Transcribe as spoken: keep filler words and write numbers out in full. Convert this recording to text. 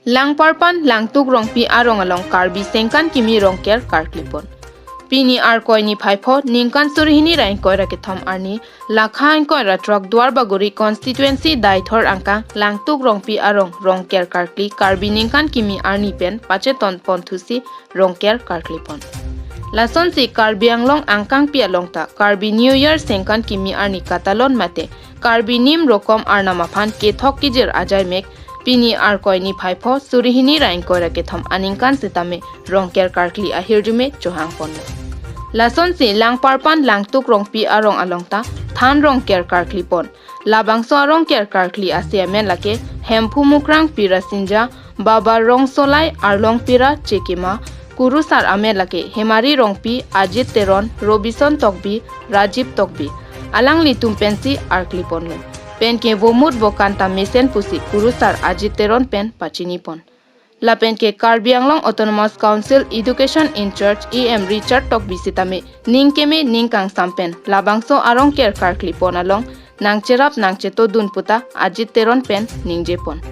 Langparpan Langtuk Rongpi arong along Karbi Sengkan Kimi Rongker karkli pon. Pini Arkoi niphai pho, ningkan suri hini ra ingkoi ra kethom arni, lakha ingkoi ra throk Duarbagori constituency Deithor angkang Langtuk Rongpi arong Rongker karkli Karbi Ningkan Kimi arni pen pacheton pon thusi Rongker karkli pon. Lasonsi Karbi Anglong angkangpi along ta Karbi New Year Sengkan Kimi arni katalon mate Karbi Nim Rokom Arnam aphan kethok kejir ajaimek pini Arkoi niphai pho suri hini ra ingkoi ra kethom aningkan sitame Rongker karkli ahirjume chohang ponlo. Lasonsi Langparpan Langtuk Rongpi arong along ta than Rongker karkli pon. Labangso arongker karkli ase amen lake Hemphu Mukrang Pirasinja, Baba Rongsolai Arlong Pira Chekema, kurusar amen lake Hemari Rongpi, Ajit Teron, Robison Tokbi, Rajib Tokbi, alanglitum pensi arkli ponlo. Penke vomut vokan ta mesen pusi kurusar Ajit Teron pen pachini pon. Lapenke Karbi Anglong Autonomous Council Education in Charge E M Richard Tokbi sitame ning keme ning kangsam pen labangso arongker karkli pon along nangcherap nangchetodun puta Ajit Teron pen ningje pon.